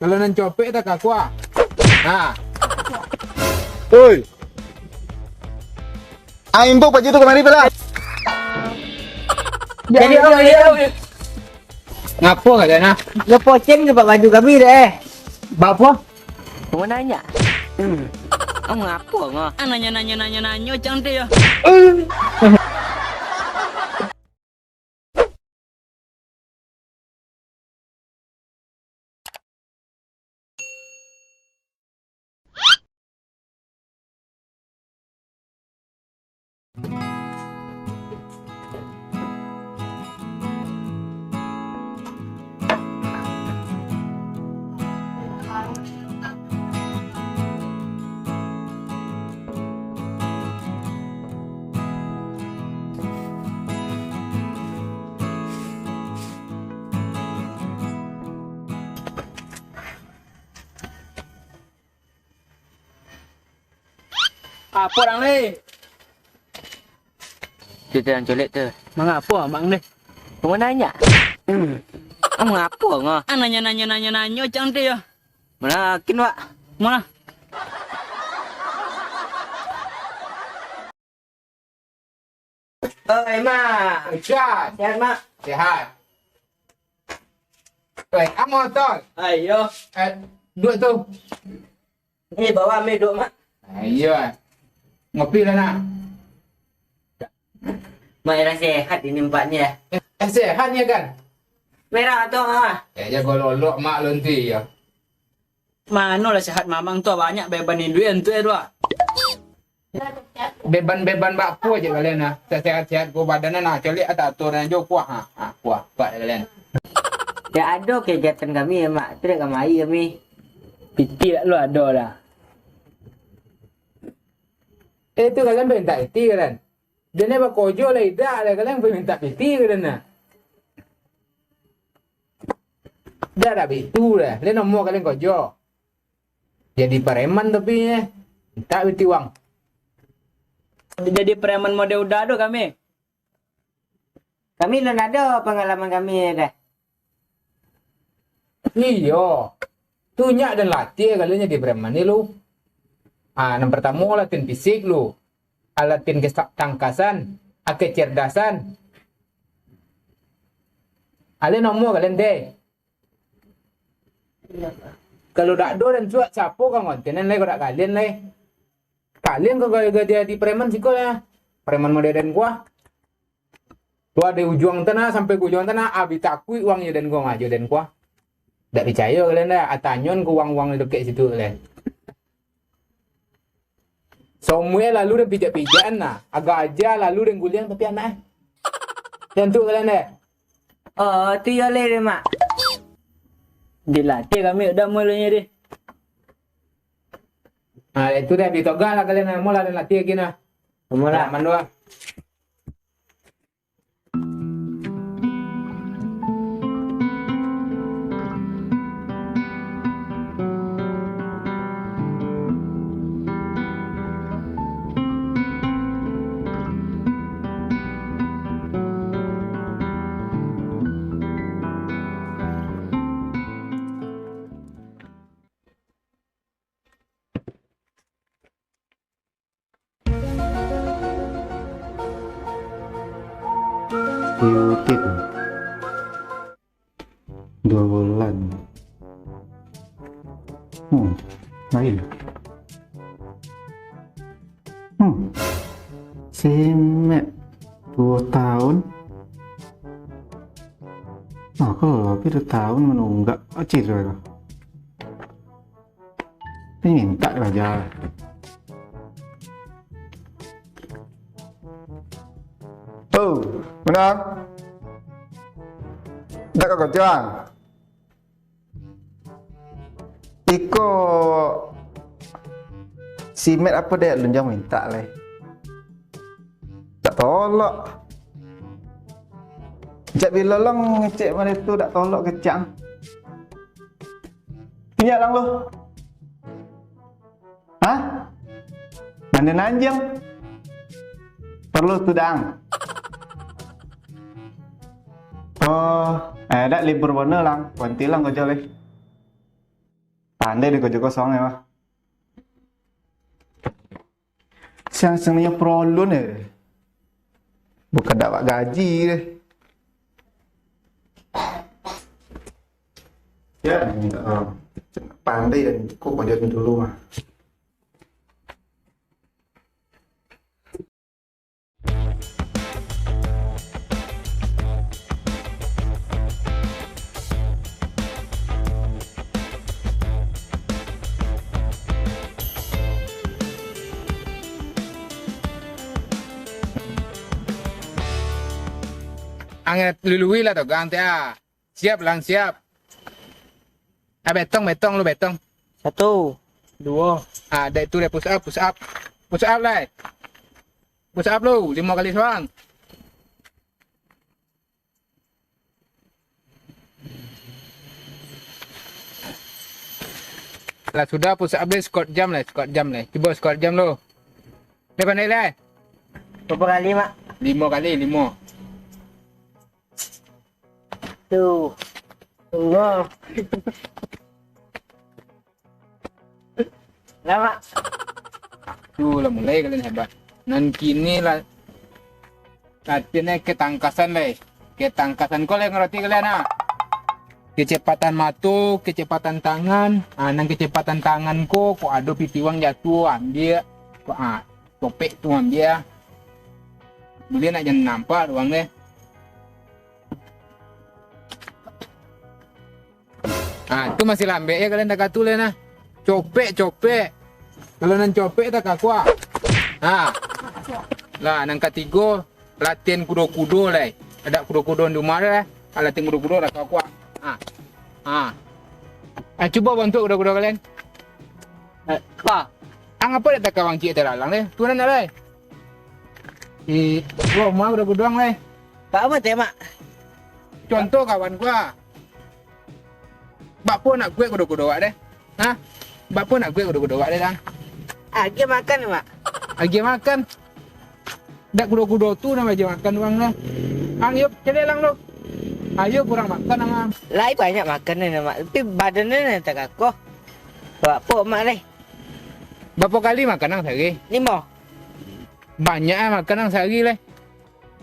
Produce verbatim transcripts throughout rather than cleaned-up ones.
Kalau nan copek tak kakua. Ha. Oi. Ang imbau baju tu kamari, pala. Jadi, jadi, jadi. Ngapo kalian, ah? Lo poceng ke bak baju kami deh, eh? Bak apo? Mau nanya. Hmm. Kamu ngapo, ngo? Ah, nanya, nanya, nanya, nanya, cang teh, ya. Apo dang, Leh? Tu, tu, nan culek tu. Mangapo amang, Leh? Kamu nanya? Hmm. Kamu ngapo, ngo? Ah, nanya, nanya, nanya, nanya, cang teh, ya. Mana kin, Wak? Mana? Oi, Mak. Sehat. Sehat, Mak. Sehat. Oi, amo, Tol. Ayo. Eh, duduak tu. Ni, bawa ambil duduak, Mak. Ayo. Ngopi lah, nak. Mak, ira sehat ini empatnya. Eh, eh, sehat ni kan? Merah tu, ah. Eh, jago lolok, Mak, lonti, ya. Mano lah sehat mamang tu, banyak beban induan tu, ya, tu, ah. Beban-beban bak apo je kalian, ah? Sehat-sehat ko badan, nah, caliak atau atur ajo kuah, ha, ha, kuah, kuah kalian. Dak ado kegiatan kami, ya, Mak. Tu dak kamari kami. Piti dak lo ado lah. Eh, tu kalian mintak piti kalian. Dia ni bakojo lah idak lah, kalian mintak piti kalian, nah. Dak, dak bitu dah. Lain umua kalian kojo. Jadi pareman tapi, eh, mintak piti uang. Jadi pareman model udah tu kami. Kami nan ado pangalaman kami dah. Iyo. Tu nyak den latiah kalian jadi pareman ni lu. Ah, nan partamo latihan fisik lu. Ah, latihan kesa-, ketangkasan, ah, kecerdasan. Alih nomor kalian deh. Kalau dak ado den suak, siapo ka ngontenan lai, kalau dak kalian lai? Kalian ka gaya-gaya di preman siko lah. Preman model den kuah. Tu ado ujuang tanah, sampai ka ujuang tanah, abi takuik uang jo den kuah, jo den kuah. Dak picayo kalian dah, atanyon ka uang-uang di dakek situ kalian. Saumua lalu den pijak-pijakan nah, agak aja lalu den guliang tapi anak eh. Tantu kalian deh. Oh, tu yo leh deh, Mak. Dilatih kami udah mulanya deh. Nah, itu deh, bitoga lah kalian, mau lah den latih lagi nah. Mau lah. Aman doh. Diutin. Dua bulan. Hmm, lain. Hmm. Simet dua tahun. Ah, kalau lebih dua tahun menunggak, acil lah. Mintak raja. Oh, mano? Dak ka kocang. Iko simet apo dek lunjang mintak lai. Tak tolok. Jak bilo long ngecek mano tu dak tolok kecang. Inyak lang lu. Hah? Mandi nanjang. Perlu tu dang. Oh, eh, dak libur bana lang. Wanti lang kerja leh. Pandai deh karajo kosong ni, mah. Siang-siang ni problem ni. Bukan dapat gaji deh. Ya, ah, pandai dan kok karajo dulu mah. Ang lului lah tu, gang, ah. Siap, lang, siap. Ah, betong, betong lu, betong. Satu. Duo. Ah, dek tu deh, push up, push up. Push up, lai. Push up lu, limo kali surang. Lah sudah push up deh, squat jam lah, squat jam lah. Cubo squat jam lu. Deh, pandai, lai. Berapa kali, Mak? Limo kali, limo. Tu. Allah. Lah, Mak. Tu lah mulai kalian hebat. Nan kini lah latihan ketangkasan, lai. Ketangkasan ko, lai, ngarati kalian, ah. Kecepatan mato, kecepatan tangan. Ah, nan kecepatan tangan ko, kok ado pitih wang jatuh, ambiak. Kok, ah, copek tu ambiak. Buliah nak jan nampak wang deh. Ah, tu masih lambek ya kalian takatu lai nah. Copek, copek. Kalau nan copek takakua. Ah. Lah, nan katigo, latihan kudo-kudo lai. Ada kudo-kudo di rumah tu lah. Ah, latihan kudo-kudo takakua. Ah. Ah. Ah, cubo bantuak kudo-kudo kalian. Eh, apa? Ang apa dak takawang ciek taralang deh? Tu nan lai. Di rumah kudo-kudo ang lai. Pak apa teh, Mak? Contoh kawan gua. Bapo nak guek kudo-kudo awak deh? Hah? Bapo nak guek kudo-kudo awak deh, Dang? Agiah makan, Mak. Agiah makan? Dak kudo-kudo tu namo agiah makan urang lah. Ang yo, caliak lang tu. Ayo kurang makan ang, ang. Lai banyak makan ni, Mak. Tapi badan ni nan takakoh. Bapo, Mak, deh? Bapo kali makan ang sahari? Limo. Banyak ah makan ang sahari lai.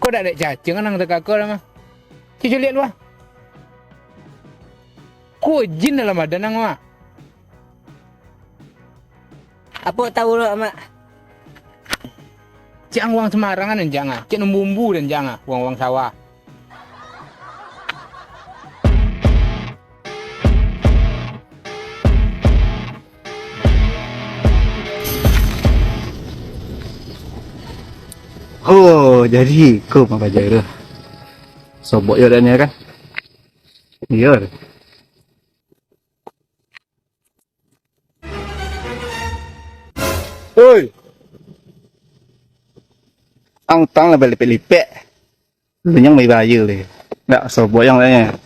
Ko dak dek cacing ang takako dah mah. Cubo liek lu ah. Ko jin dalam badan ang mah. Apo tahu lo, Mak? Cik ang wang samarangan dan jang ah. Cik nan bumbu dan jang ah, wang-wang sawah. Oh, jadi ko mah baja tu. Sobok yo dak ni kan? Iyo. Oi. Ang tang lah balipek-lipek. Lu nyang babayo le. Dak sobok yang lain.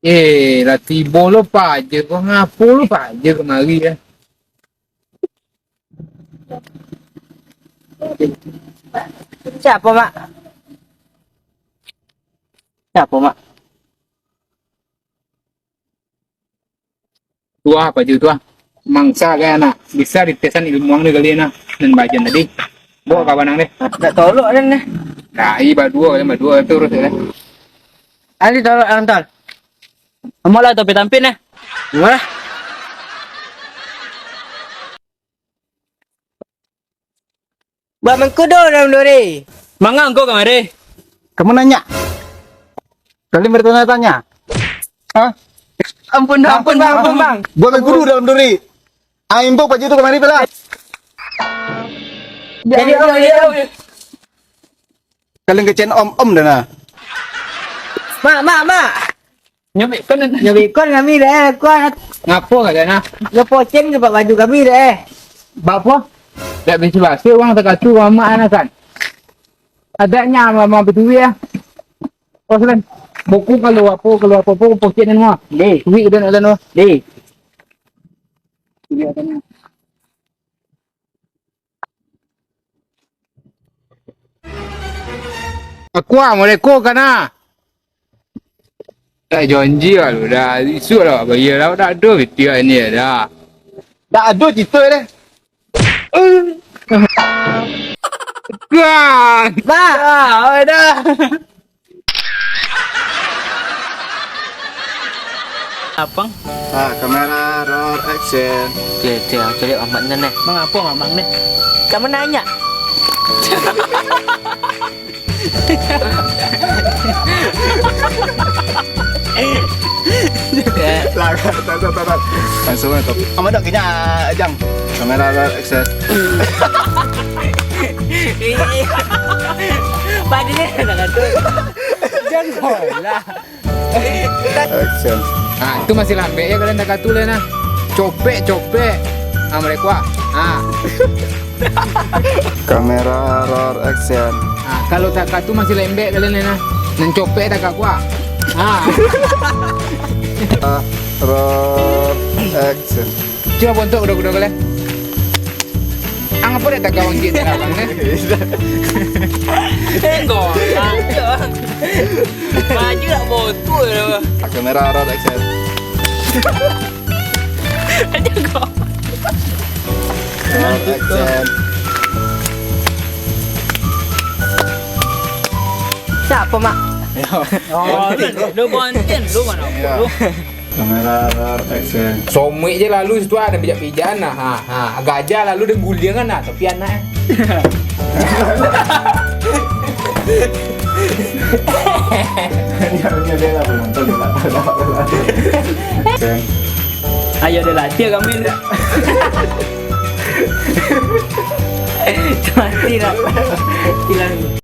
Eh, lah tibo lo paja ko, ngapo lo paja kamari eh? Siapo, Mak? Siapo, Mak? Tuah, paja tuah. Mangsa kalian nak. Bisa ditesan ilmu ang ni kali nah. Nan bajan tadi. Bawa kawan ang deh. Dak tolok den deh. Nah, i baduo, kalian baduo terus ya. Ali tolok ang tol. Amolah topi tampin deh. Wah. Buat mangkudo dalam duri. Manga angko kamari? Kamu nanya? Kalian bertanya-tanya? Hah? Ampun, Bang. Ampun, Bang. Ampun, Bang. Buat mangkudo dalam duri. Ayo, imbau paja tu kamari, pala. Jadi, jadi, jadi. Kalian kecen om-om dah nah. Mak, mak, mak. Nyobek kon. Nyobek kon kami deh, kuat. Ngapo kalian ah? Yo pocen ke pak baju kami deh. Bapo? Dak bisi basi uang takatu mamak anak kan. Adanya mama beduit ya. Oh, selain buku kalau apo, kalau apo-apo pocen semua. Deh. Duit udah nak lalu. Deh. Aku ah, mereka kana. Tak janji lah lu dah. Isuak lah bayar lah. Tak ado piti ni dah. Tak ado cerita dah. Kan. Bah. Ah, oi dah. Apang? Ah, kamera, roll, action. Cek, cek, cek, Mamak ni, neh. Mangapo Mamak ni? Kamu nanya. Lah, tak, tak, tak, tak. Langsung lah, topik. Amat dok, kena, Jang. Kamera, roll, action. Padanya dah kata. Jangan lah. Action. Ah, tu masih lambek ya kalian tak katu lah nah. Copek, copek. Ah, mereka. Ah. Kamera, roll, action. Ah, kalau tak katu masih lembek kalian lah nah. Nan copek tak katu. Ah. Ah, roll, action. Cuba bontok kuda-kuda kalian. Ang apa dah tak kawan kita lah, Bang, eh? Tengok, ah, dia. Baju nak bontok lah. Kamera, roll, action. Aja kau. Roll, action. Siapa, Mak? Oh, lu bontin, lu mana? Ya. Lu. Kamera, roll, action. Somuik je lalu situ ada pijak-pijak nah. Ha, ha. Gajah lalu dia guliang kan nah, tapi anak eh. Dia punya dia lah penonton, dia tak tahu apa-apa. Action. Ayo dah latihan kami ni. Mati dah. Hilang.